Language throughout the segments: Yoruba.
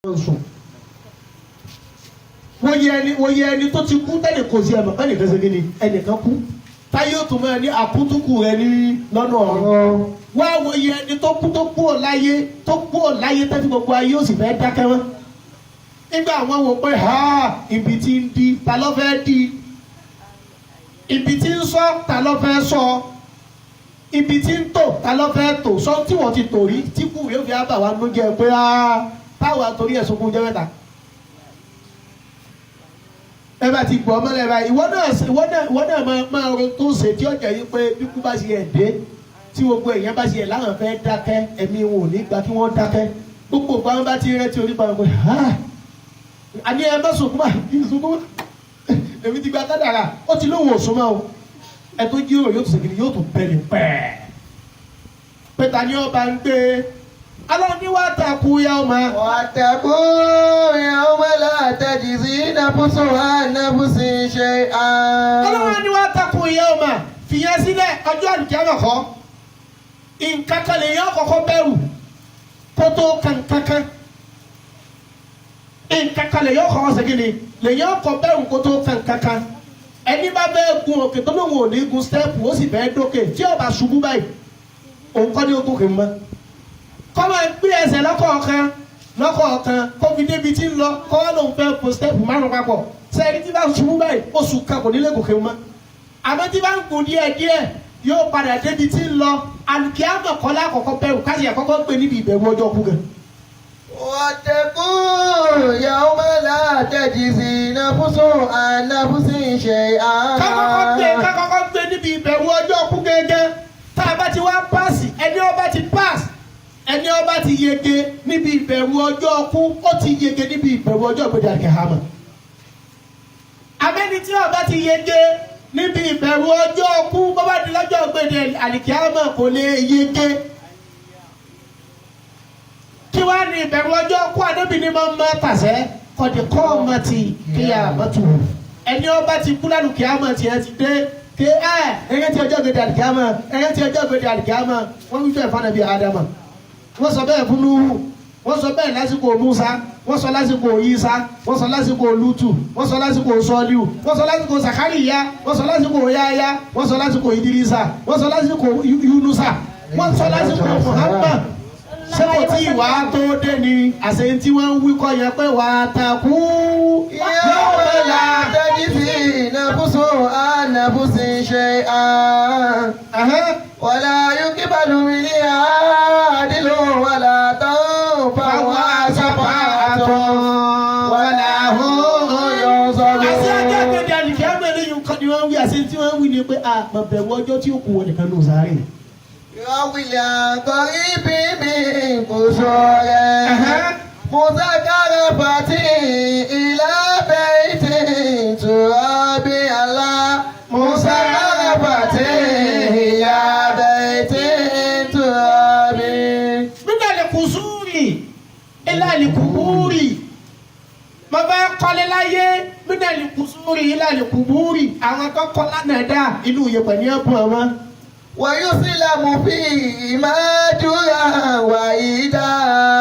Sùn wọ́n yẹ ẹni tó ti kú tẹ́lẹ̀ kò sí ẹ̀mọ̀ ẹnìkan ṣe kíni, ẹnìkan kú táyé ó tún máa ní àkútúkù rẹ ní lọ́nà ọ̀run. Wá wọ́n yẹ ẹni tó kú, tó kú ò láyé, tó kú ò láyé tẹ́tí gbogbo ayé ó sì fẹ́ dákẹ́ wọ́n. Nígbà àwọn wò pé ha, ibi tí ń di, ta ló fẹ́ di? Ibi tí ń sọ, ta ló fẹ́ sọ? Ibi tí ń tò, ta ló fẹ́ tò? Sọ tí wọ́n ti tò rí tí kù yóò fi ábà wá ló jẹ́ pé á táwa torí ẹ̀ sunkún jẹ́ mẹ́ta. Ẹ bá ti gbọ́ mọ́lẹ̀ báyìí, ìwọ náà máa ro tó ṣe tí ọjà yìí pé bí kú bá ṣe ẹ̀ dé, tí gbogbo èèyàn bá ṣe ẹ̀ láwọn fẹ́ dákẹ́, ẹ̀mí wọn ò ní gbà kí wọ́n dákẹ́. Gbogbo ìgbà wọn bá ti rẹ́ tí orí pa wọn pé ha, àní ẹ má sunkún bá sunkún, èmi ti gba kádàrà. Ó ti lóhùn òsùn mọ́ o. Ẹ tó jíròrò yóò tún segin, yóò tún bẹ̀rẹ̀ pẹ́ẹ́ pé ta ni ọba ń gbé aláwọ̀ ní wàá takú yá ọmọ. واتقوا يوم لا تجزي نفس عن نفس شيئا. Ọlọ́wọ́ ní wàá takú yá ọmọ, fìyẹn sílẹ̀. Ọjọ́ àlùkìyámà kọ́, nǹkan kan lè yàn kọ́kọ́ bẹ̀rù kó tó kankankan. Nǹkan kan lè yàn kọ́kọ́ segin ni lè yàn kọ́ bẹ̀rù kó tó kankankan. Ẹni bá bẹ́ẹ̀ gun òkè tó lóun ò ní gun step, ó sì bẹ́ẹ̀ dókè, tí ó bá ṣubú báyìí, òun kọ́ ní ogún kì í mọ́. Kọ́ máa gbé ẹsẹ̀ lọ́kọ̀ọ̀kan lọ́kọ̀ọ̀kan kó fi débi tí ń lọ, kọ́ wá lóun fẹ́ fo step márùn papọ̀. Sẹ́ni tí bá ṣubú báyìí, oṣù kan kò ní lè gòkè mọ́. Àmọ́ tí bá ń gùn díẹ̀ díẹ̀, yóò padà débi tí ń lọ. Àlùkìyámà kọ́ lákọ̀ọ́kọ́ bẹ̀rù, káṣí àkọ́kọ́ gbé níbi ìbẹ̀rù ọjọ́ kú gan. واتقوا يوم لا تجزي نفس عن نفس شيئا. Kákọ́kọ́ gbé níbi ìbẹ̀rù ọjọ́ kú gẹ́gẹ́. Tá a bá ti wá pass, ẹni ọba ti pass, ẹni ọba ti yege níbi ìbẹ̀rù ọjọ́ kú, ó ti yege níbi ìbẹ̀rù ọjọ́ ìgbéjà kẹhàmà. Abẹ́ni tí ọba ti yege níbi ìbẹ̀rù ọjọ́ kú, bọ́bá di lọ́jọ́ ìgbéjà àlìkíámà, kò lè yege. Kí wàá ní ìbẹ̀rù ọjọ́ kú? Àdébí ni máa ń má tàṣẹ́ kọ̀dí kọ́ ọmọ ti kíyàmá tù. Ẹni ọba ti kú lálùkíámà tiẹ̀ ti dé ké ẹ ẹyẹ tí ọjọ́ ìgbéjà àlìkíámà, ẹyẹ tí ọjọ́ ìgbéjà àlìkíámà. Wọ́n wí fẹ́ fún Ànábì Ádámà, wọ́n sọ bẹ́ẹ̀ fún Núhù, wọ́n sọ bẹ́ẹ̀ lásìkò Musa, wọ́n sọ lásìkò Isa, wọ́n sọ lásìkò Lutu, wọ́n sọ lásìkò Sọ́líù, wọ́n sọ lásìkò Sakariya, wọ́n sọ lásìkò Yáyá, wọ́n sọ lásìkò Idrisa, wọ́n sọ lásìkò Yunusa, wọ́n sọ lásìkò Muhammad. Ṣé kò tí ì wá tó dé ni? Àṣẹ tí wọ́n ń wí kọ́ yẹn pé wà á takú. يوم لا تجزي نفس عن نفس شيئا ولا يقبل منها عدل ولا تنفعها شفاعة ولا هم ينصرون. Àṣẹ ọjọ́ ìgbẹ́dẹ àlìkíyàmọ̀ eléyìí nǹkan ni wọ́n ń wí. Àṣẹ tí wọ́n ń wí ni pé àmọ̀ bẹ̀rù ọjọ́ tí ó kù wọ̀ nìkan ló sáré. يروي عن قريب من قصور مزخرفة إلى بيت تراب الله مزخرفة إلى بيت تراب. من القصور إلى القبور. Mo fẹ́ kọ́lé láyé. من القصور إلى القبور. Àwọn tó kọ́ lánàá dá inú ìyẹ̀pẹ̀ ní ẹ̀bùn àwọn. ويسلم فيه ماجورا وعيدا.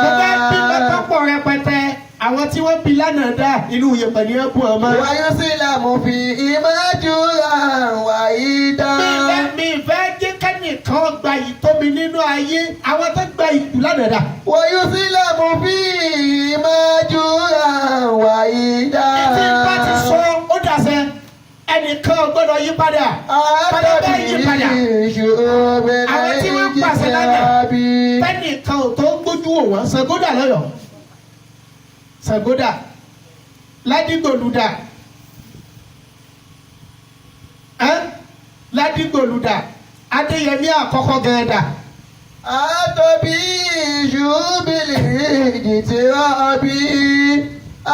Mo fẹ́ bí lọ́tọ́pọ̀ rẹpẹtẹ. Àwọn tí wọ́n bí lánàá dá inú ìyẹ̀pẹ̀ ní ẹ̀bùn àwọn. ويسلم فيه ماجورا وعيدا. Mi fẹ́ jẹ́ kẹ́nìkan gba ìtóbi nínú ayé. Àwọn tó gba ìlú lánàá dá. ويسلم فيه ماجورا وعيدا. Etí bá ti sọ, ó dàsẹ, ẹnìkan ò gbọ́dọ̀ yí padà. Padà bẹ́ẹ̀ yí padà. Àwọn tí wọ́n ń pàṣẹ lánàá, tẹ́nìkan ò tó ń gbójú wò wọ́n. Ṣàngódà lọ́yọ̀ọ́, Ṣàngódà Ládìgbòlùdà ẹ́ Ládìgbòlùdà, Adéyẹmí àkọ́kọ́ gẹ̀ẹ́dà. Àtọ̀bí ṣùbìlì ìjìtìrọ̀bí.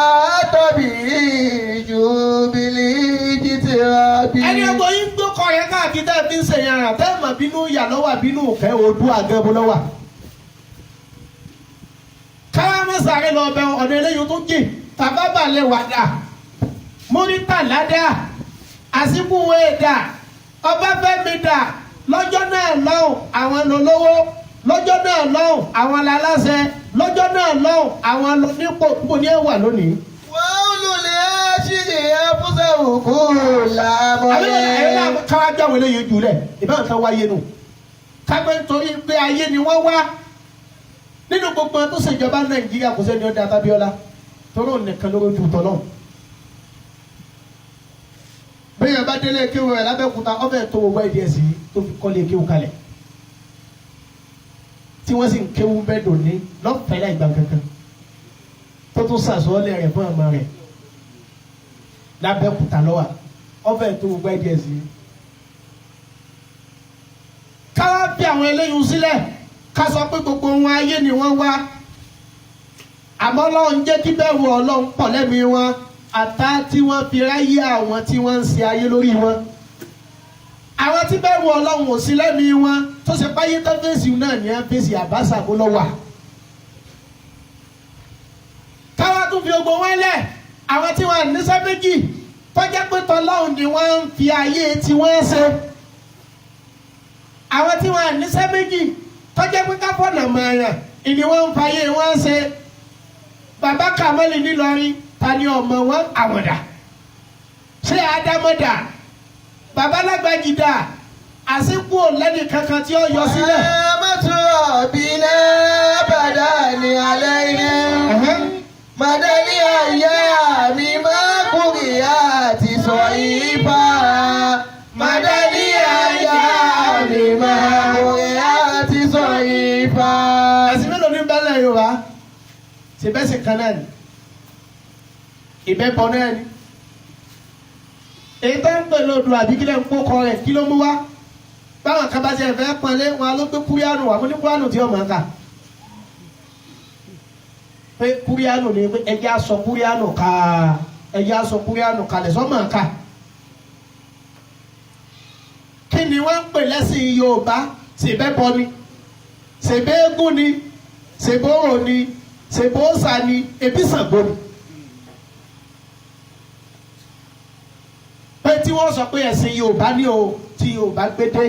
Àtọ̀bí ṣùbìlì ìjìtìrọ̀bí. Ẹni ọgbọ́n yín gbókọ̀ yẹn káàkiri tẹ́ ẹ fi ń ṣèyàn rà, tẹ́ ẹ mọ̀ bínú yà lọ́wọ́ bínú òkè odú àgẹ́bó lọ́wọ́. Káwá mọ́sàárẹ̀ lọ bẹ ọ̀nà eléyìí tó jìn tàbá balẹ̀ wàdà, Múrítàlá dà, Àsìkúwé dà, Ọbáfẹ́mi dà. Lọ́jọ́ náà lọ́hùn, àwọn lolówó. Lọ́jọ́ náà lọ́hùn, àwọn láláṣẹ. Lọ́jọ́ náà lọ́hùn, àwọn lónípò kò ní ẹ̀ wà lónìí. وأولو العشر أنفسهم كل Àbí ẹ̀rọ náà أمر káwá gbé àwọn eléyìí jù lẹ̀, ìbáwọn kan wáyé nù. Kágbé nítorí pé ayé ni wọ́n wá. Nínú gbogbo tó ṣèjọba Nàìjíríà, kò sẹ́ni ó dá Abíọ́lá torí òun nìkan ló rojú tọ́ náà. Bẹ́ẹ̀ bá délé kéwù rẹ̀ lábẹ́òkúta, ọbẹ̀ tó wọ ìdí ẹ̀sìn tó fi kọ́lé kéwù kalẹ̀, tí wọ́n sì ń kéwù bẹ́ẹ̀ dòní lọ́fẹ̀ẹ́ láì gbà kankan, tó tún sàsọ́ọ́lẹ̀ rẹ̀ fún ọmọ rẹ̀ lábẹ́òkúta lọ́wà, ọbẹ̀ tó wọ ìdí ẹ̀sìn. Káwá fi àwọn eléyìí sílẹ̀, ká sọ pé gbogbo wọn ayé ni wọ́n wá, àmọ́ Ọlọ́run jẹ́ kí bẹ̀rù Ọlọ́run pọ̀ lẹ́mìí wọn, àtá tí wọ́n fi ráyé àwọn tí wọ́n ń ṣe ayé lórí wọn. Àwọn tí bẹ̀rù Ọlọ́run ò sí lẹ́mìí wọn, tó ṣe páyé tó fèsì náà ní ẹ fèsì àbáṣà kó lọ wà. Káwá tún fi ogbó wọn lẹ̀, àwọn tí wọ́n níṣẹ́ méjì, tọ́jẹ́ pé tọ́lọ́run ni wọ́n ń fi ayé tí wọ́n ṣe. Àwọn tí wọ́n níṣẹ́ méjì, tọ́jẹ́ pé káfọ́nà mọ̀ọ́yàn ìní wọ́n ń fayé wọ́n ṣe. Bàbá Kamali nílọrin, ta ni ọmọ wọn? Àwọ̀dà ṣé Ádámọ̀dà? Bàbá Lágbàjì dà? Àsìkò lẹ́nì kankan tí ó yọ sílẹ̀. رحمة ربنا بداني عليهم مدني أيام ما قرئت صحيفا مدني أيام ما قرئت صحيفا. Ẹ̀sìn mélòó ní bẹ́lẹ̀ Yorùbá? Ṣe bẹ́ẹ̀ sì kan náà ni, ìbẹ́bọ náà ni, èyí tó ń pè lódò àbí kílẹ̀ ń kó kọ rẹ̀, kí ló mú wá? Báwọn kan bá ṣe fẹ́ pọ́nlé wọn ló gbé kúríánù wà. Mo ní kúránù tí ọmọ ká pé kúríánù ni pé ẹjẹ́ aṣọ kúríánù ká, ẹjẹ́ aṣọ kúríánù kalẹ̀ sọ́mọ̀ ká. Kí ni wọ́n ń pè lẹ́sìn Yorùbá? Ṣèbẹ́bọ ni, ṣèbẹ́ẹ́gún ni, ṣèbóró ni, ṣèbóòsà ni, ebi Ṣàngó ni. Pé tí wọ́n sọ pé ẹ̀sìn Yorùbá ní o, tí Yorùbá gbé dé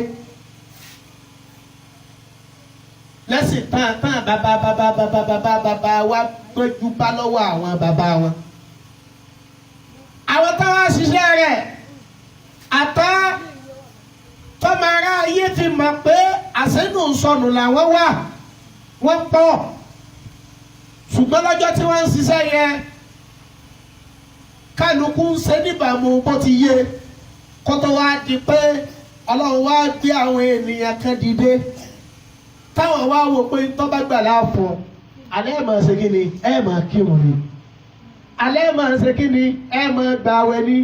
lẹ́sìn tán tán, bàbá bàbá bàbá bàbá bàbá wa gbójú bá lọ́wọ́ àwọn bàbá wọn. Àwọn táwọn ṣiṣẹ́ rẹ̀ àtọ́ tọ́mọ ará ayé fi mọ̀ pé àṣẹ́nù sọnù làwọn wà, wọ́n pọ̀, ṣùgbọ́n lọ́jọ́ tí wọ́n ń ṣiṣẹ́ yẹn, kálukú ń ṣe níbàámu bó ti yé, kó tó wá di pé Ọlọ́run wá gbé àwọn ènìyàn kan dìde, táwọn wá wò pé tó bá gbà láàfọ̀ alẹ́ ẹ̀ máa ṣe kí ni, ẹ̀ máa kírun ni, alẹ́ ẹ̀ máa ṣe kí ni, ẹ̀ máa gbààwẹ̀ ni.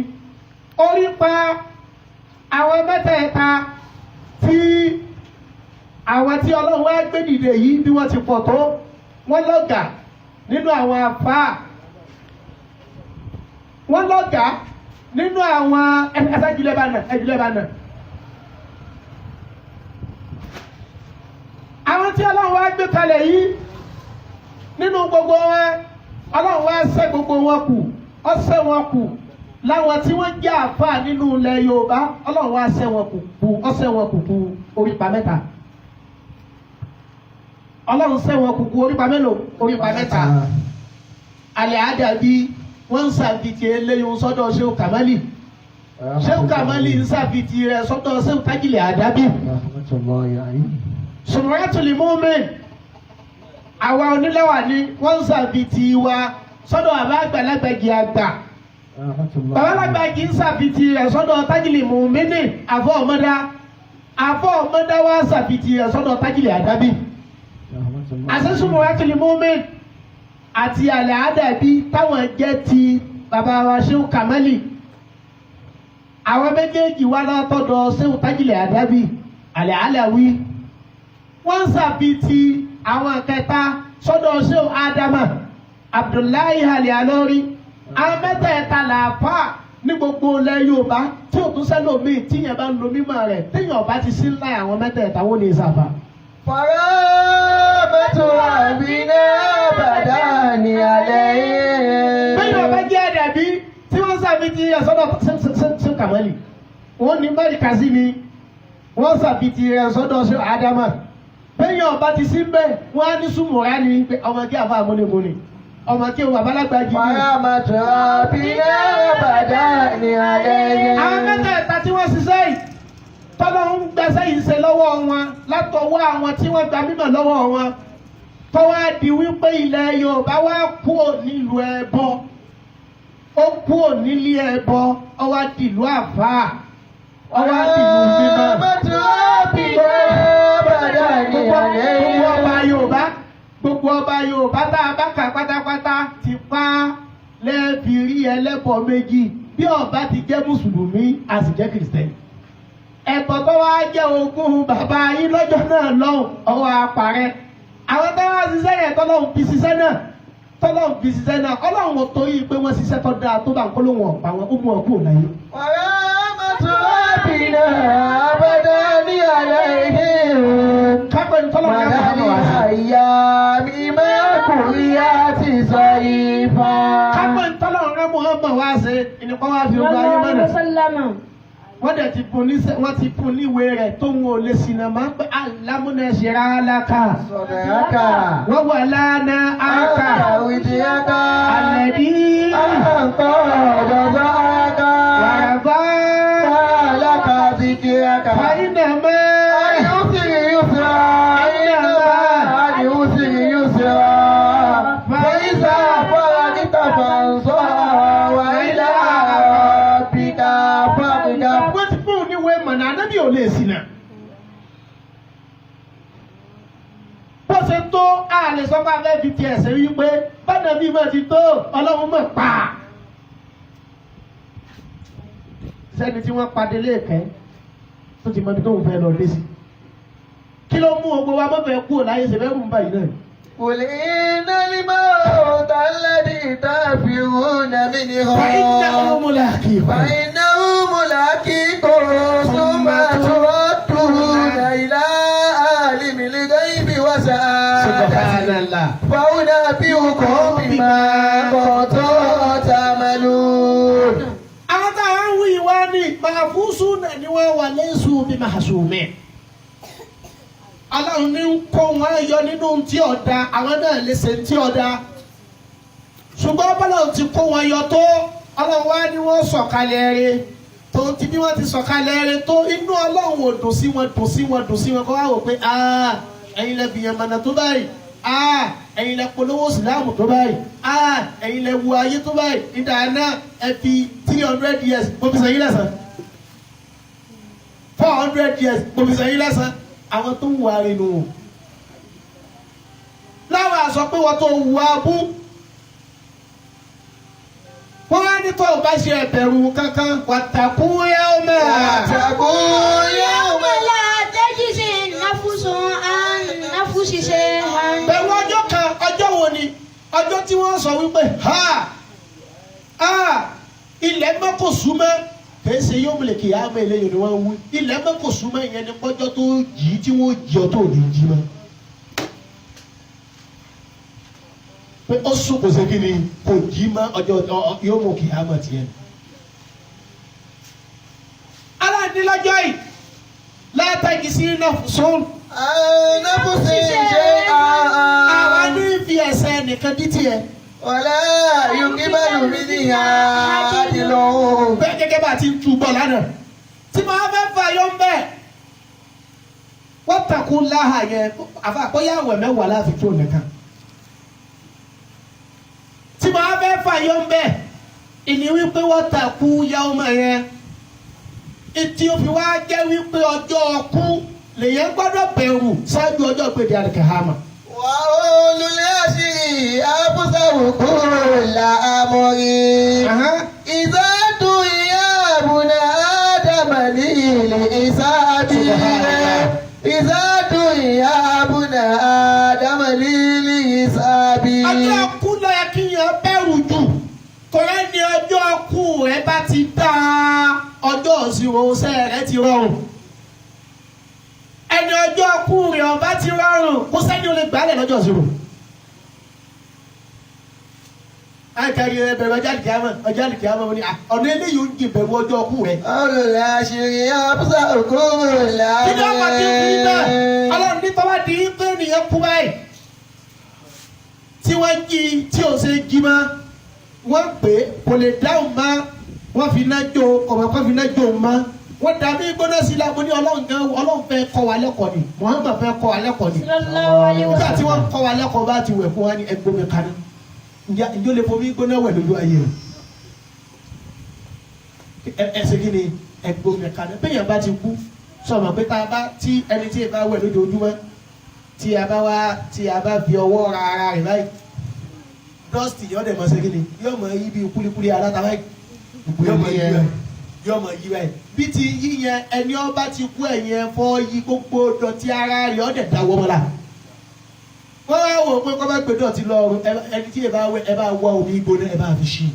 Orí pa àwọn mẹ́tẹ̀ẹ̀ta tí àwọn tí Ọlọ́run wá gbé dìde yìí, bí wọ́n ti pọ̀ tó, wọ́n lọ́gàá nínú àwọn àfáà, wọ́n lọ́gàá nínú àwọn ẹ̀ẹ́dẹ́gbẹ̀lẹ́ bá nà ẹ̀ẹ́dẹ́gbẹ̀lẹ́ bá nà. Àwọn tí Ọlọ́run wá gbé kalẹ̀ yìí, nínú gbogbo wọn, Ọlọ́run wá ṣẹ́ gbogbo wọn kù, ó ṣẹ́ wọn kù láwọn tí wọ́n jẹ́ àfáà nínú ilẹ̀ Yorùbá. Ọlọ́run wá ṣẹ́ wọn kù kù, ó ṣẹ́ wọn kù kù orípa mẹ́ta. Ọlọ́run ṣẹ́ wọn kù kù orípa mélòó? Orípa mẹ́ta. Alẹ́ àdàbí wọ́n ń ṣàfitì eléyìí sọ́dọ̀ Ṣéhù Kàmálì, Ṣéhù Kàmálì ń ṣàfitì rẹ̀ sọ́dọ̀ Ṣéhù Tájìlẹ̀ Àdábì. Sùmùrẹ́tùlì Mùmín, àwa onílẹ̀wà ni wọ́n ń ṣàfitì wa sọ́dọ̀ àbá àgbàlagbàjì àgbà. Bàbá àgbàlagbàjì ń ṣàfitì rẹ̀ sọ́dọ̀ Tájìlì Mùmínì àfọ̀ ọmọdá, àfọ̀ ọmọdá wa ṣàfitì rẹ̀ sọ́dọ̀ Tájìlẹ̀ Àdábì. Àṣẹ Sùmùrẹ́tùlì Mùmín àti àlẹ́ àdàbí táwọn jẹ́ ti bàbá wa Ṣéhù Kàmálì, àwọn méjèèjì wá látọ̀dọ̀ Ṣéhù Tájìlẹ̀ Àdábì àlẹ́ àlàwí. Wọ́n ń ṣàfitì àwọn kẹta sọ́dọ̀ Ṣéhù Ádámà Abdullahi Ali Alori. Àwọn mẹ́tẹ̀ẹ̀ta làáfà ní gbogbo ilẹ̀ Yorùbá tí ò tún sẹ́lòmíì tíyẹn bá ń lo mímọ́ rẹ̀, téèyàn bá ti sí ńlá àwọn mẹ́tẹ̀ẹ̀ta, wọ́n ní ìsàfà. فرامة ربنا بداني عليه Bẹ́ẹ̀ni ọba jẹ́ àdàbí tí wọ́n ṣàfitì rẹ̀ sọ́dọ̀ ṣe Kàmálì, wọ́n ní mẹ́ríkà sí mi, wọ́n ṣàfitì rẹ̀ sọ́dọ̀ ṣe Ádámà. Bẹ́yìn ọba ti sí mbẹ́, wọ́n á ní súnmọ̀rá ni pé ọmọ kí àfa àmúnigun ni, ọmọ kí òun àbálágbájì ni. ورحمة ربنا أبدا عليهم Àwọn mẹ́tẹ̀ẹ̀ta tí wọ́n ṣiṣẹ́ yìí, tọ́lọ́hún gbaṣẹ́ yìí ṣe lọ́wọ́ wọn látọwọ́ àwọn tí wọ́n gba mímọ̀ lọ́wọ́ wọn. Tọ́wọ́ á di wípé ilẹ̀ Yorùbá wá kúrò nílùú ẹbọ. Ó kúrò nílé ẹbọ, ó wá dìlú àfáà, ó wá dìlú mímọ̀. ورحمة ربنا أبدا Gbogbo ọba عليهم Yorùbá, gbogbo ọba Yorùbá tá a bá kà pátápátá ti pa lẹ́ẹ̀fì rí ẹlẹ́bọ méjì bí ọba ti jẹ́ mùsùlùmí a sì jẹ́ kìrìsìtẹ́nì. Ẹ̀bọ̀ tó wá jẹ́ ogún bàbá yín lọ́jọ́ náà lọ́hùn ọwọ́ apàrẹ. Àwọn tó wá ṣiṣẹ́ yẹn tọ́lọ́hùn fi ṣiṣẹ́ náà, tọ́lọ́hùn fi ṣiṣẹ́ náà, Ọlọ́run ò torí pé wọ́n ṣiṣẹ́ tó dáa tó bá ń kó lóhùn ọ̀pá wọn, ó mú ọ kúrò láyé. ورحمة ربنا أبدا عليهم Kápẹ́ ní tọ́lọ́hùn yẹn kọ́ wá sí. الأيام ما قرئت صريفا Kápẹ́ ní tọ́lọ́hùn rẹ́ Muhammad wá ṣe ìnípa wá fi ogun ayé Sallallahu mọ́nà. alaihi wasallam. Wọ́n dẹ̀ ti fún ní wọ́n ti fún níwèé rẹ̀ tó ń wọlé sinimá pé alámúná ṣe rárá. صدقك Wọ́n wà lánàá àkà وجهك àlẹ́bí أنقض ظهرك wàràbá لك ذكرك fàyínà mẹ́. اليسر يسرا إن مع العسر يسرا فإذا فرغت فانصب وإلى ربك فارغب Wọ́n ti fún níwèé mọ̀nà ànábì ò lè ṣìnà. Bó ṣe tó a lè sọ pé a fẹ́ fi tiẹ̀ ṣe wípé bọ́dà bí mo ti tó Ọlọ́run mọ̀ pa. Sẹ́ni tí wọ́n padé lẹ́ẹ̀kẹ́ tó ti mọ ibi tóun fẹ́ lọ dé sí. Kí ló mú ogbó wa mọ́fẹ́ kúrò láyé ṣe fẹ́ mú báyìí náà? قل إن الموت الذي تفرون منه فإنه ملاقيكم. فإنه ملاقيكم ثم تردون إلى عالم الغيب والشهادة سبحان الله. فأنبئكم بما كنتم تعملون Àwọn táwọn ń wí wá ní màfúsù náà ni wọ́n wà lẹ́sùn bí màṣùmí. Ọlọ́run ní ń kó wọn yọ nínú tí ọ̀dà, àwọn náà lè ṣe tí ọ̀dà. Ṣùgbọ́n bọ́lá ti kó wọn yọ tó, Ọlọ́run wá ní wọ́n sọ̀kalẹ̀ rẹ̀. Tó ti bí wọ́n ti sọ̀kalẹ̀ rẹ̀ tó, inú Ọlọ́run ò dùn sí wọn, dùn sí wọn, dùn sí wọn, kó wá wò pé ẹ̀yin lẹ bìyàn mọ̀nà tó báyìí, ẹ̀yin lẹ polówó ìsìláàmù tó báyìí, ẹ̀yin lẹ wu ayé tó báyìí, ìdá náà ẹ fi 300 years mo fi sẹ́yìn lẹ́sàn, 400 years mo fi sẹ́yìn lẹ́sàn. Àwọn tó ń wà rinu o láwọn àsọ pé wọ́n tó wù abú wọ́n wá ní tó o bá ṣe ẹ̀bẹ̀rù kankan wàtàkù yá ọmọ ẹ̀. واتقوا يوما لا تجزي نفس عن نفس شيئا. Bẹ̀rù ọjọ́ kan, ọjọ́ wo ni? Ọjọ́ tí wọ́n sọ wípé ha ha ilẹ̀ mọ́ kò súnmọ́, kìí ṣe yóò múlẹ̀ kìí àmọ́ eléyìí ni wọ́n wí. Ilẹ̀ mọ́ kò súnmọ́ ìyẹn ni pọ́jọ́ tó jì í tí wọ́n jí ọ tó ní jí mọ́. Pé ó sùn kò ṣe kí ni kò jí mọ́ ọjọ́ yóò mú kìí àmọ́ tiẹ̀. Aláàdín lọ́jọ́ yìí látàgì sí iná sún. عن نفس شيئا Àwa ní fi ẹsẹ̀ nìkan dí tiẹ̀. ولا يقبل منها عدل Bẹ́ẹ̀ gẹ́gẹ́ bá a ti ń tu bọ̀ lánàá. Tí màá fẹ́ fà yọ ń bẹ̀. Wọ́n takú láhà yẹn, àfa àkọ́yà àwẹ̀ mẹ́wàá láti tó nìkan. Tí màá fẹ́ fà yọ ń bẹ̀, ìní wípé wọ́n takú yá ọmọ yẹn. Ìtì òfin wa jẹ́ wípé ọjọ́ ọkú lèyẹn gbọ́dọ̀ bẹ̀rù ṣáájú ọjọ́ gbèdé àlùkìyámà. وأولو العشر أبصر كل أمر إذا دعي ابن آدم للحساب إذا دعي ابن آدم للحساب Ọjọ́ ọkú ló yẹ kí yẹn bẹ̀rù jù, torí ní ọjọ́ ọkú rẹ bá ti dá, ọjọ́ ìṣirò iṣẹ́ rẹ ti rọrùn. Ẹni ọjọ́ ọkú rẹ ọba ti rọrùn, kó sẹ́ni ó lè gbálẹ̀ lọ́jọ́ ìṣirò. Àkàrí ẹ bẹ̀rù ọjọ́ àlìkíyàmọ̀ ọjọ́ àlìkíyàmọ̀ ni ọ̀nà eléyìí ń jì bẹ̀rù ọjọ́ ọkù rẹ̀. Olùlàṣírí àbúsà òkú Kí ni ọmọ ti fi bẹ́ẹ̀? Ọlọ́run ní tọ́wá di pé ènìyàn kú báyìí. Tí wọ́n jí tí ò ṣe jí mọ́, wọ́n pè é kò lè dáhùn mọ́, wọ́n fi iná jó ọmọ kan fi iná jó mọ́. Wọ́n dà mí gbóná sí la mo ní Ọlọ́run gan Ọlọ́run fẹ́ kọ́ wa lẹ́kọ̀ọ́ ni Muhammad fẹ́ kọ́ wa lẹ́kọ̀ọ́ ni. Sallallahu alaihi Nígbà tí wasallam. wọ́n kọ́ wa lẹ́kọ̀ọ́ bá ti wẹ̀ fún wa ní ẹgbẹ́ mi kaná. Ǹjẹ́ o lè fomi gbóná wẹ̀ lójú ayé rẹ̀? Ẹ ṣe kí ni ẹgbẹ́ mi kaná? Bẹ́ẹ̀ yẹn bá ti kú sọ̀rọ̀ pé tá a bá tí ẹni tí ì bá wẹ̀ lójoojúmọ́ tí a bá wá tí a bá fi ọwọ́ ra ara rẹ̀ báyìí dọ́ọ̀sì yóò dẹ̀ mọ̀ ṣe kí ni yóò mọ̀ yí bí kúlíkúlí aláta báyìí yóò mọ̀ yí báyìí yóò mọ̀ yí báyìí bí ti yí yẹn ẹni ọba ti kú ẹ̀yìn ẹ̀fọ́ yí gbogbo dọ̀tí ara rẹ̀ ó dẹ̀ dáwọ́ mọ́ra wọ́n wá wò ó pé kọ́ bá gbé dọ̀tí lọ ẹni tí ẹ bá wẹ̀ ẹ bá wá omi gbóná ẹ bá fi ṣí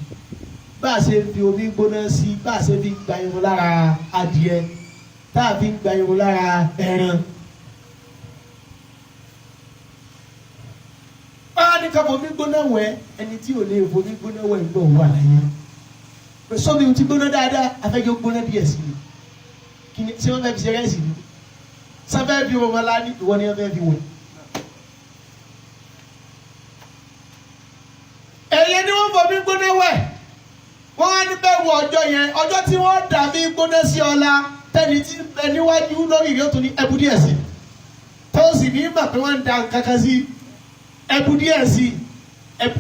bá a ṣe fi omi gbóná sí bá a ṣe fi gba irun lára adìẹ tá a fi gba irun lára ẹran. Báwa ní ká fomi gbóná wẹ̀ ẹni tí ò lè fomi gbóná wẹ̀ ń gbọ́ wà láyé. Sọ́mi ti gbóná dáadáa afẹ́jọ́ gbóná díẹ̀ sí i. Kí ni ṣé wọ́n fẹ́ fi ṣe rẹ́sì ni? Sáfẹ́ fi wọn lá ní ìwọ ni wọ́n fẹ́ fi wẹ̀. Ẹ̀yẹ ni wọ́n fomi gbóná wẹ̀. Wọ́n á ní bẹ́ẹ̀ wọ ọjọ́ yẹn ọjọ́ tí wọ́n dà mí gbóná sí ọ̀la tẹ́ni tí bẹ níwájú lórí ìrìn òtún ní ẹbú díẹ̀ sí tó sì ní mà pé wọ́n ń da nǹkan kan sí ẹbú díẹ̀ sí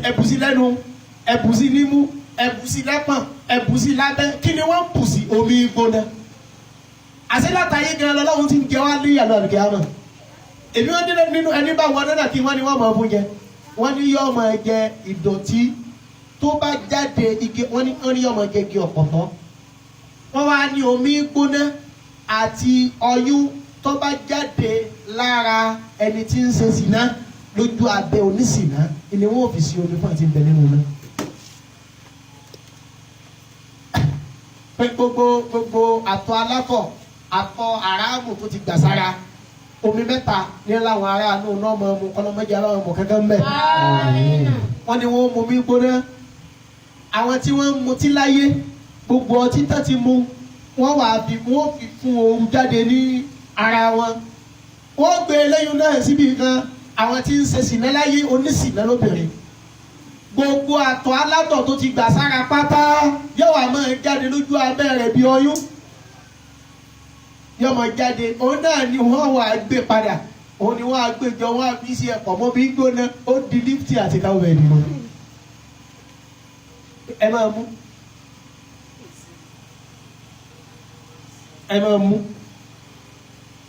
ẹbú sí lẹ́nu ẹbú sí nímú ẹbú sí lẹ́pọ̀n ẹbú sí lábẹ́ kí ni wọ́n ń bù sí omi gbóná. Àṣẹ látàyé gan lọ́lọ́run ti ń jẹ wá ní ìyàlọ́ àlùkẹ́ àmọ́ èmi wọ́n nílẹ̀ nínú ẹni bá wọn náà kí wọ́n ní wọ́n máa fún jẹ wọ́n ní yọ́ máa jẹ ìdọ̀tí tó bá jáde igi wọ́n ní yọ́ máa jẹ igi ọ̀pọ̀tọ́ wọ́n wá ní omi gbóná àti ọyún tó bá jáde lára ẹni tí ń ṣe sìná lójú abẹ onísìná ni wọ́n ò fi sí omi fún àti ìbẹ̀ nínú náà. Pé gbogbo gbogbo àtọ̀ aláfọ̀ àtọ̀ aráàmù tó ti gbà sára omi mẹ́ta ní láwọn aráàlú náà mọ̀ ọmọ kọlọ́mọdé aláwọ̀ ọmọ kankan mbẹ́. Wọ́n ní wọ́n mú omi gbóná àwọn tí wọ́n ń mutí láyé gbogbo ọtí tán ti mu wọ́n wà fi wọ́n fi fún ooru jáde ní ara wọn wọ́n gbé eléyìí náà síbi kan àwọn tí ń ṣe sìnà láyé onísìnà lóbìnrin gbogbo àtọ̀ alátọ̀ tó ti gbà sára pátá yóò wá máa jáde lójú abẹ́ rẹ̀ bí ọyún yóò máa jáde òun náà ni wọ́n wà á gbé padà òun ni wọ́n á gbé jọ wọ́n á fi ṣe ẹ̀pọ̀ mọ́ bí gbóná ó di lífítì àti káwọ́ ẹ̀ nìyẹn ẹ máa mú. Ẹ máa mú.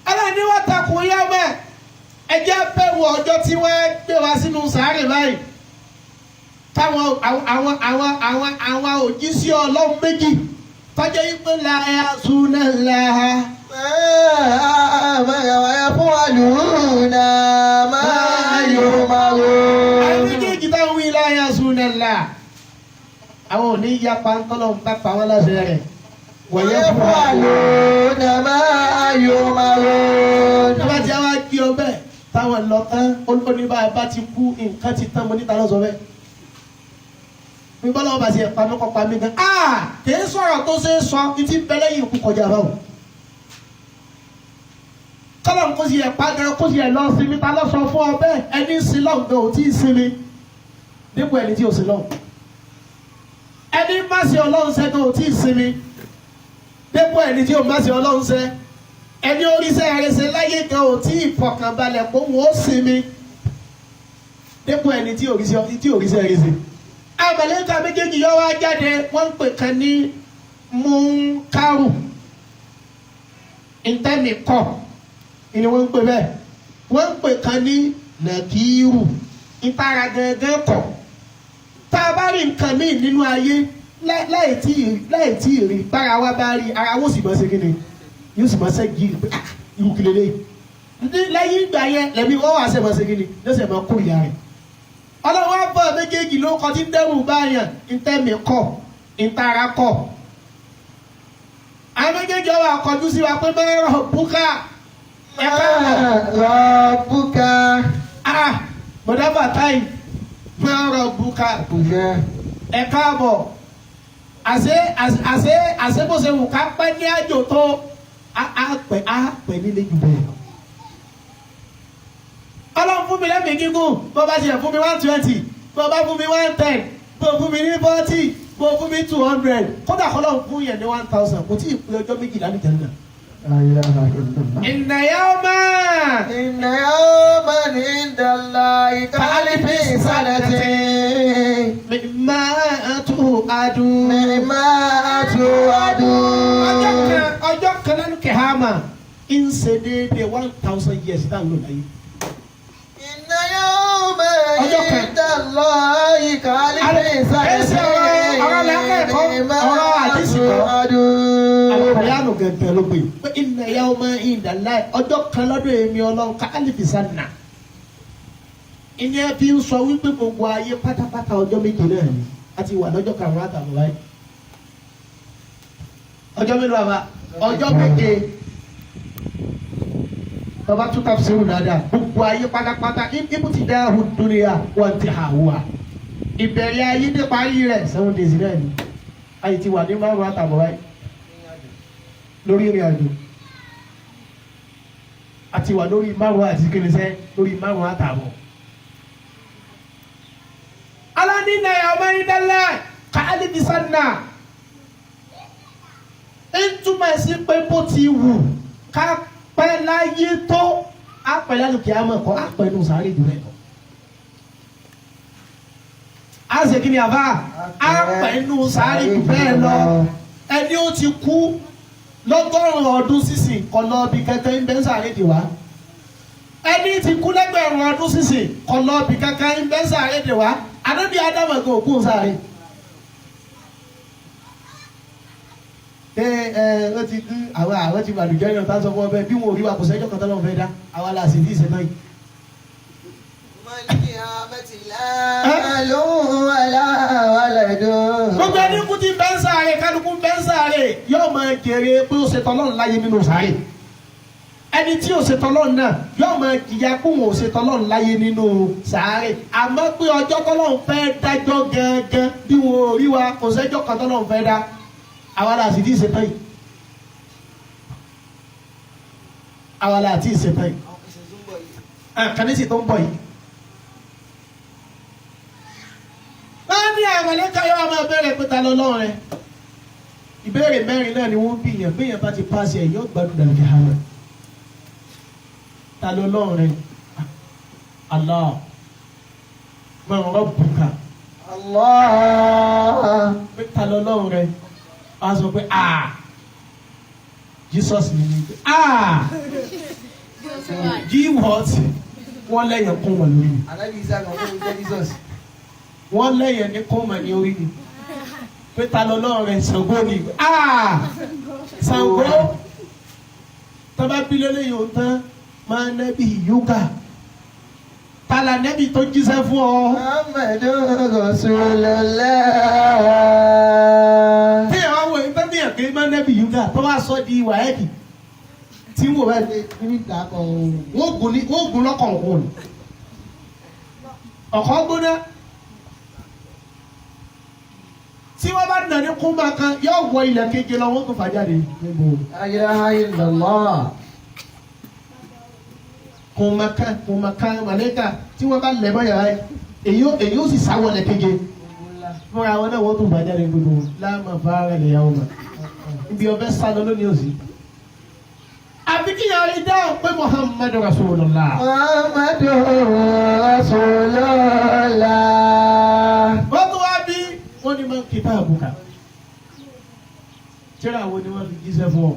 Aláàní wọ́n takùn yá mẹ́ ẹ jẹ́ bẹ̀rù ọjọ́ tí wọ́n gbé wa sínú sàárè báyìí. Táwọn àwọn àwọn àwọn àwọn òjíṣẹ́ Ọlọ́run méjì tọ́jú yín pé la ẹ̀ asúná la. Àwọn méjèèjì táwọn wí la ẹ̀ asúná la. Àwọn ò ní yapa ńkọ́lọ́ ń bá pa wọ́n láṣẹ rẹ̀. ويفعلون ما يؤمرون. Nígbà tí a wá gbé ọ bẹ́ẹ̀ táwọn lọ tán ó ní bá a bá ti kú nǹkan ti tán mo níta lọ́sọ bẹ́ẹ̀. Mi bọ́lá wọn bá ti ẹ̀ pa mí kọ́ pa mí gan. Kì í sọ̀rọ̀ tó ṣe é sọ etí ń bẹ lẹ́yìn ikú kọjá báwo. Kọ́lọ̀ kó sì ẹ̀ pa gan kó sì ẹ̀ lọ sinmi ta lọ sọ fún ọ bẹ́ẹ̀ ẹni sin lọ́hùn gan ò tí ì sinmi dípò ẹni tí ò sin lọ́hùn. Ẹni má ṣe Ọlọ́run ṣẹ́ gan ò tí ì sinmi dépò ẹni tí o bá ṣe Ọlọ́run ṣe ẹni oríṣẹ́ ẹrẹsẹ̀ láyé gan ò tí ì fọkànbalẹ̀ kó wọ́n ó sinmi dépò ẹni tí òríṣẹ́ ẹrẹsẹ̀. Àmàlẹ́kà méjèèjì yọ wá jáde wọ́n ń pè kan ní múnkárù ntẹ́nìkọ̀ ni wọ́n ń pè bẹ́ẹ̀ wọ́n ń pè kan ní nàkírù ìtara gangan kọ̀ tá a bá rí nǹkan míì nínú ayé láì tí ì rí bára wa bá rí ara wo sì mọ̀ ṣe kíni yóò sì mọ̀ ṣe gírí pé irú kí lélẹ́yìí lẹ́yìn ìgbà yẹn lẹ́mí wọ́n wà ṣe mọ̀ ṣe kíni yóò sì mọ̀ kó ìyá rẹ̀. Ọlọ́run á bọ̀ méjèèjì ló kọ tí ń dẹ́rù báyàn ntẹ́mi kọ̀ ntara kọ̀. Àwọn méjèèjì ọwọ́ àkọjú sí wa pé mẹ́rọ̀ búkà ẹ̀ka Mẹ́rọ̀ búkà. Bọ̀dá bàtáì mẹ́rọ̀ búkà. Ẹ káàbọ̀. Àṣé àṣé àṣé bó ṣe wù ká pẹ́ ní àjò tó á pẹ́ nílé jù bẹ́ẹ̀ lọ. Ọlọ́run fún mi lẹ́mìí gígùn, bó bá tiẹ̀ fún mi 120, bó bá fún mi 110, bó fún mi ní 40, bó fún mi 200, kódà kọ́lọ́run fún yẹn ní 1000, kò tí ì pé ọjọ́ méjìlá ní jẹ́nà. Inna yawma. Inna yawman inda Allahi ka'alfi sanatin. Mimma tu'adun. Mimma tu'adun. Ọjọ́ kan lẹ́nu kẹhàmà ń ṣe déédéé 1000 years tá à ń lò láyé. Inna yawman inda Allahi ka'alfi sanatin. Ọ̀rọ̀ làákẹ́ ẹ̀kọ́ ọ̀rọ̀ àdìsí kọ́. Àlùkòyánù gẹ̀gẹ̀ ló gbé. Pé inna yawman inda Allahi ọjọ́ kan lọ́dọ̀ èmi Ọlọ́run ka'alfi sana. Ìyẹn fi ń sọ wípé gbogbo ayé pátápátá ọjọ́ méje náà ni a ti wà lọ́jọ́ karùn-ún àtàwọn báyìí. Ọjọ́ mélòó àbá? Ọjọ́ méje. Tọ́ba tún tafsiru dáadáa. Gbogbo ayé pátápátá ibú ti dá ahùn dúnìyà wọ́n ti hà wà. Ìbẹ̀rẹ̀ ayé dé parí rẹ̀ 7 days náà ni. Ayé ti wà ní márùn-ún àtàwọn báyìí. Lórí ìrìn àjò. A ti wà lórí márùn-ún àti kínisẹ́ lórí márùn-ún àtàwọn. Alani na yawma indala ka alibisanna. Ń túmọ̀ sí pé bó ti wù ká pẹ́ láyé tó á pẹ́ lálùkì àmọ́ kọ́ á pẹ́ nù sáré jù rẹ̀ lọ. Á ṣe kí ni àbá? Á pẹ́ nù sáré jù bẹ́ẹ̀ lọ. Ẹni ó ti kú lọ́gọ́rùn-ún ọdún sísìn kọ́ lọ bí kẹ́kẹ́ ń bẹ́ sáré dì wá. Ẹni tí kú lẹ́gbẹ̀rún ọdún sísìn kọ́ lọ bí kẹ́kẹ́ ń bẹ́ sáré dì wá. Ànábì Ádámù kò kú sáré. Ẹ ẹ ó ti kú àwọn àwọn ti bàlùjẹ́ náà tá a sọ fún ọ bẹ́ẹ̀ bí wọn ò rí wa kò sẹ́jọ́ kan tó lọ́wọ́ fẹ́ dá àwa la sì ti ṣe náà yìí. Gbogbo ẹni kú ti bẹ́ ń sáré kálukú bẹ́ ń sáré yóò máa jèrè pé ó ṣe tọ́lọ́run láyé nínú sáré. Ẹni tí ò ṣe tọ́lọ́run náà yóò máa jìyà kó wọn ò ṣe tọ́lọ́run láyé nínú sáré. Àmọ́ pé ọjọ́ tọ́lọ́run fẹ́ dájọ́ gangan bí wọn ò rí wa kò sẹ́jọ́ kan tọ́lọ́run fẹ́ dá. Àwa la sì ti ṣe tán yìí. Àwa la ti ṣe tán yìí. Kànísì tó ń bọ̀ yìí. Wọ́n ní àmàlẹ́kà yóò máa bẹ̀rẹ̀ pé ta lọ́lọ́run rẹ̀. Ìbéèrè mẹ́rin náà ni wọ́n bí yàn bí yàn bá ti paṣẹ ẹ̀ yóò gbádùn dàbí hàmà. Ta lọ́lọ́run rẹ̀? Allah. Man rabbuka. Allah. Pé ta lọ́lọ́run rẹ̀? A sọ pé ah Jesus ni mi. Ah G what? Wọ́n lẹ́yìn kún wọn lórí mi. Wọ́n lẹ́yìn ní kún wọn ní orí mi. Pé ta lọ́lọ́run rẹ̀? Ṣàngó ni. Ah Ṣàngó. Tọ́ba bí lélẹ́yìn o tán máa nẹ́bí yúgà. Ta la nẹ́bí tó jíṣẹ́ fún ọ? Muhammadu Rasulullah. Tí àwọn wo ìgbà bí ẹ̀kẹ́ máa nẹ́bí yúgà tó bá sọ di wàhẹ́kì tí wọ́n bá dé ní ìta kan wọ́n gùn lọ́kàn òun. Ọ̀kọ́ gbóná. Tí wọ́n bá nà ní kúmbà kan yóò wọ ilẹ̀ keje lọ wọ́n kò fà jáde. La ilaha illallah. Kùmàkà màlẹ́kà tí wọ́n bá lẹ̀ mọ́ yàrá èyí ó sì sáwọ́ lẹ̀ keje. Fúnra wọn náà wọ́n tún fà jáde gbogbo láàmà fara lè yàwó mà. Ibi ọbẹ̀ sálọ lónìí òsì. Àbí kí yàrá dáhùn pé Muhammadu Rasulullah. Muhammadu Rasulullah. Wọ́n tún wá bí wọ́n ní máa ń kíta àbùkà. Tíra wo ni wọ́n fi jíṣẹ́ fún ọ?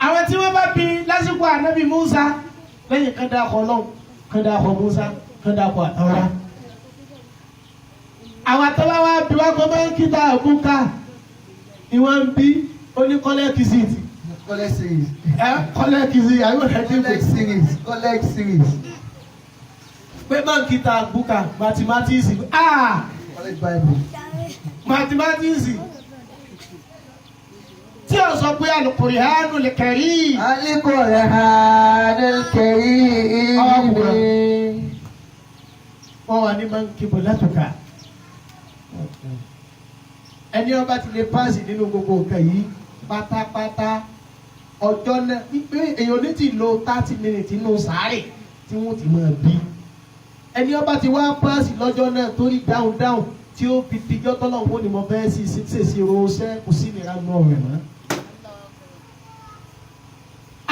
Àwọn tí wọ́n bá bí lásìkò ànábì Musa lẹ́yìn kan dákọ̀ Ọlọ́run kan dákọ̀ Musa kan dákọ̀ àtàwọ́rá. Àwọn àtàwọ́rá wa bí wọ́n kọ́ máa ń kíta àbùkà ni wọ́n ń bí oníkọ́lẹ́ kìsìtì. Collect series. Kọ́lẹ́ kìsìtì àyọ̀ rẹ̀ dínkù. Collect series. Collect series. Pé máa ń kíta àbùkà mathematics. Collect Bible. Mathematics. Tí o sọ pé Al-Qur'anul Karim. Al-Qur'anul Karim. Wọ́n wà ní máa ń kíbo látòkà. Ẹni ọba ti lè páàsì nínú gbogbo nǹkan yìí pátápátá ọjọ́ náà wípé èèyàn ní ti lo 30 minutes nínú sàárè tí wọ́n ti máa bí. Ẹni ọba ti wá páàsì lọ́jọ́ náà torí dáhùn dáhùn tí ó fi dijọ́ tọ́lọ̀ wọ́n ni mo fẹ́ sí ṣèṣì ránṣẹ́ kò sí ìnira nù ọ̀rẹ́ mọ́.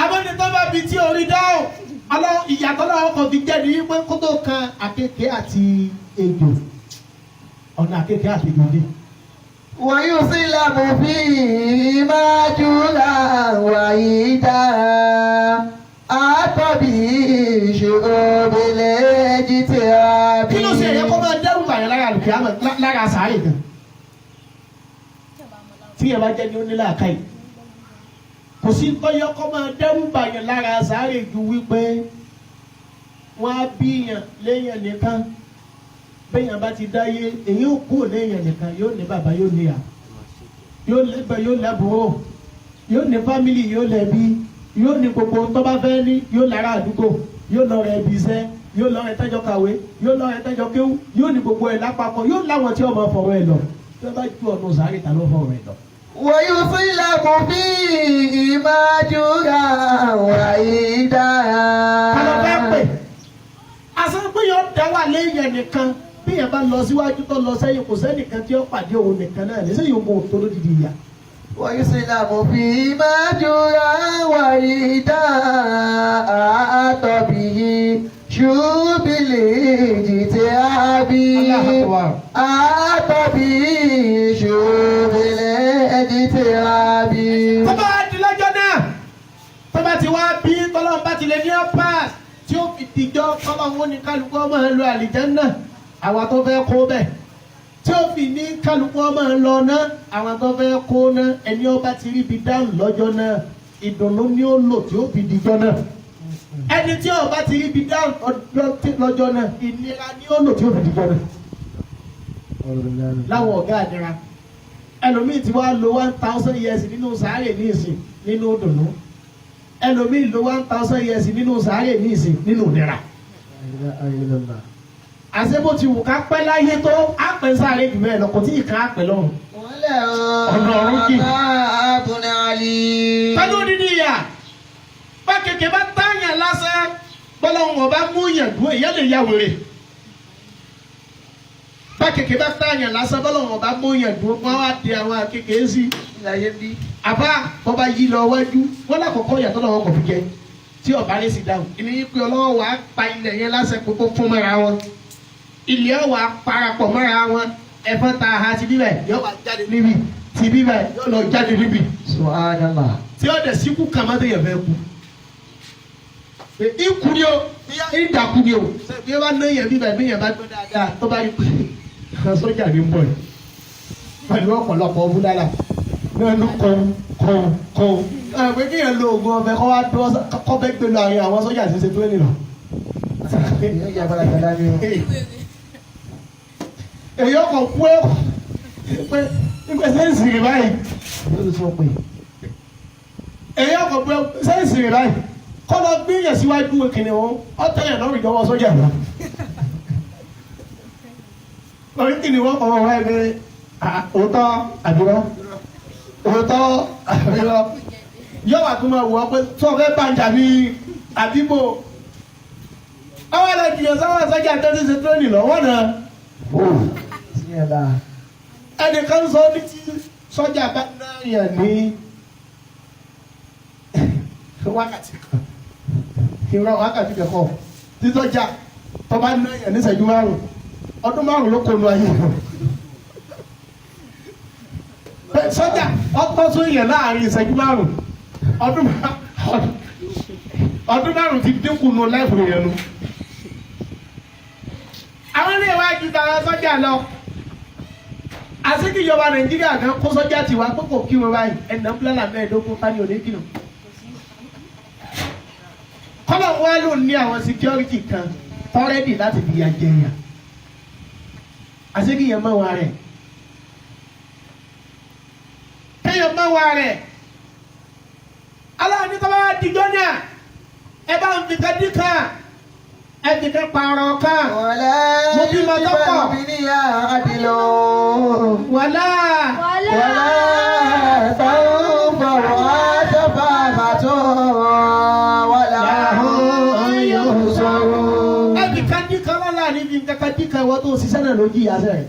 Abọ́ni tó bá bi tí orí dáhùn alọ́ ìyàtọ̀ náà kò fi jẹ́ ní wípé kó tó kan àkekèé àti ejò ọ̀nà àkekèé àti ejò dé. ويسلم فيه ماجولا وعيدا أعطى شعوب الاجتهاد Kí ló ṣe ẹ̀yẹ kó máa dẹ́rù bàyàn lára àlùkìyámà lára sàárè gan? Tí ẹ bá jẹ́ ní onílàákàyè, kò sí tọ́yọ́ kó máa dẹ́rù bàyàn lára sàárè ju wípé wọ́n á bíyàn léèyàn nìkan. Béèyàn bá ti dáyé, èyí ò kúrò léèyàn nìkan, yóò ní bàbá, yóò ní ìyá, yóò lẹ́gbẹ̀ẹ́, yóò lẹ́bùrò, yóò ní family, yóò lẹ́bí, yóò ní gbogbo ohun tó bá fẹ́ ní, yóò lára àdúgbò, yóò lọ rẹ̀ ibi iṣẹ́, yóò lọ rẹ̀ tẹ́jọ́ kàwé, yóò lọ rẹ̀ tẹ́jọ́ kéwú, yóò ní gbogbo ẹ̀ lápapọ̀, yóò láwọn tí ọmọ fọwọ́ ẹ̀ lọ. Tí wọ́n bá ju ọ̀nà sàárè, ta ló fọwọ́ ẹ̀ lọ? ويسلم فيه ماجولا وعيدا Ta ló fẹ́ pè? Àṣẹ pé yóò dá wà léèyàn nìkan. Bí yẹn bá lọ síwájú tó lọ sẹ́yìn, kò sẹ́nìkan tí ó pàdé òun nìkan náà ní sẹ́yìn òun tó lódìdí ìyá. ويسلم فيه ماجولا وعيدا أعطى به شعوب الاجتهاد الله أكبر. أعطى به شعوب الاجتهاد Tó bá di lọ́jọ́ náà, tó bá ti wá bí tọ́lọ́run bá ti lè ní ọ́pàs tí ó fi dìjọ́ tọ́lọ́run ó ní kálukú ọmọ ẹ̀ lọ àlìjánnà, àwọn tó fẹ́ kó bẹ̀, tí ó fi ní kálukú ọmọ ẹ̀ lọ ná, àwọn tó fẹ́ kó ná. Ẹni ó bá ti rí ibi dáhùn lọ́jọ́ náà, ìdùnnú ni ó lò tí ó fi dìjọ́ náà. Ẹni tí ó bá ti rí ibi dáhùn lọ́jọ́ náà, ìnira ni ó lò tí ó fi dìjọ́ náà. Láwọn ọ̀gá àdìra ẹlòmíì ti wá lo 1,000 years nínú sàárè ní ìsìn nínú dùnú, ẹlòmíì lo 1,000 years nínú sàárè ní ìsìn nínú ìnira. Àṣẹ bó ti wù ká pẹ́ láyé tó, á pẹ́ sáré jù bẹ́ẹ̀ lọ, kò tí ì kàn á pẹ́ lọ́rùn. Ọ̀nà ọ̀run jìn. Pẹ̀lú odidi ìyà bá kèké bá táyàn lásán, bọ́lọ́hún ọba mú yàn dúró, ìyá lè ya wèrè. Bá kèké bá táyàn lásán, bọ́lọ́hún ọba mú yàn dúró, wọ́n wá di àwọn akéèké sí àbá bọ́ba yí lọ wájú wọ́n lákòókò yàtọ̀ lọ́wọ́ kò fi jẹ tí ọba lè sì dáhùn ìní yìí pé ọlọ́wọ́ wàá pa ilẹ̀ yẹn lásán kókó fún mọ́ra wọn, ilẹ̀ wàá parapọ̀ mọ́ra wọn, ẹ̀fọn ta ha ti bíbẹ̀ yóò wá jáde níbi ti bíbẹ̀ yóò lọ jáde níbi Subhanallah. tí ó dẹ̀ síkú kàmá tó yẹ fẹ́ kú. Ikú ni o, ìdàkú ni o. Bí wọ́n bá ná yẹn bíbẹ̀, bí yẹn bá gbọ́ dáadáa, tó bá yí pé sọ́jà ní ń bọ̀ yìí pẹ̀lú ọ̀pọ̀lọpọ̀ búdálà náà ló kọ́ kọ́ kọ́ ẹ pé kí yẹn lo oògùn ọbẹ̀ kọ́ wá dúró kọ́ fẹ́ gbé lọ àárín àwọn sọ́jà tí ń ṣe tó lọ. Èèyàn jẹ́ abala ní o. Èyí ọkọ̀ kú ẹ pé nígbà sẹ́ǹsì rẹ̀ báyìí. Yóò sọ pé. Èyí ọkọ̀ kú ẹ sẹ́ǹsì rẹ̀ báyìí, kọ́ lọ gbé yẹn síwájú kìnìún ọ̀tẹ̀yẹ̀ lọ́rùn ìjọba sọ́jà lọ. Lórí kìnìún ọkọ̀ wọn wáyé pé òótọ́ àbúrò, òótọ́ àbúrò yóò wà tó máa wù ọ́ pé tó fẹ́ bàjá ní àdìbò àwọn ẹlẹ́dìyàn sáwọn sọ́jà tó ti ṣe tírénì lọ́wọ́ náà. Sí ẹ̀ la. Ẹnìkan sọ ní tí sọ́jà bá náyàn ní wákàtí kan, ìrọ̀ wákàtí kẹkọ̀ọ́ tí sọ́jà tó bá náyàn ní ìṣẹ́jú 5, ọdún 5 ló kó nu ayé rẹ̀. Sọ́jà ọtọ́ sún yẹn láàrin ìṣẹ́jú 5, ọdún 5 ti dínkù nu láìpẹ́ yẹn nu. Àwọn ilé ìwádìí tara sọ́jà lọ àti ìjọba Nàìjíríà kan kó sọ́jà tiwa pé kò kí wọn báyìí, ẹnà fúlàlà 15 tani òní kìnnà. Kọ́lọ̀ wa ló ní àwọn security kan tọ́rẹ́dì láti fi ya jẹyàn àti kìyàn mọ́ wa rẹ̀, kéèyàn mọ́ wa rẹ̀. Aláàánú tó bá wá di gọ́nà, ẹ bá ń fi kan dín kan. Ẹnìkan pààrọ̀ kan. ولا Mo bímọ tó pọ̀. يقبل منها عدل Wàlá. ولا تنفعها شفاعة ولا هم ينصرون. Ẹnìkan díkan lọ́la níbi nǹkan díkan ìwọ tó ṣiṣẹ́ náà ló jìyà sẹ́rẹ̀.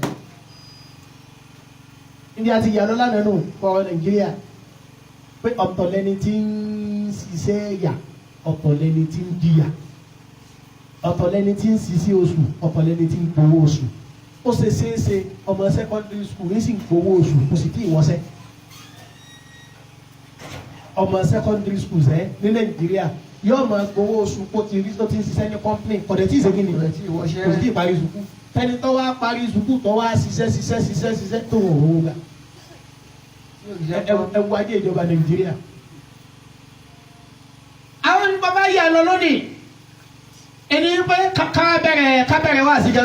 Níbi àti ìyá lọ́la nínú kọ́ Nàìjíríà pé ọ̀tọ̀ lẹni tí ń ṣiṣẹ́ yà, ọ̀tọ̀ lẹni tí ń jìyà, ọ̀tọ̀ lẹni tí ń ṣiṣẹ́ oṣù, ọ̀tọ̀ lẹni tí ń gbowó oṣù. Ó ṣe ṣeéṣe ọmọ secondary school ń sì ń gbowó oṣù kò sì tí ì wọṣẹ́. Ọmọ secondary school sẹ́ ní Nàìjíríà yóò máa gbowó oṣù kó ti rí tó ti ń ṣiṣẹ́ ní company kọ̀dẹ̀ tí ì ṣe kí ni, Kò tí ì wọṣẹ́. kò sí tí ì parí sùkú. Tẹni tó wá parí sùkú tó wá ṣiṣẹ́ ṣiṣẹ́ ṣiṣẹ́ ṣiṣẹ́ tó wò ó gbà. Ẹ wo ajé ìjọba Nàìjíríà. Àwọn bàbá yà lọ lónìí ẹni pé ká bẹ̀rẹ̀ wá sí gan.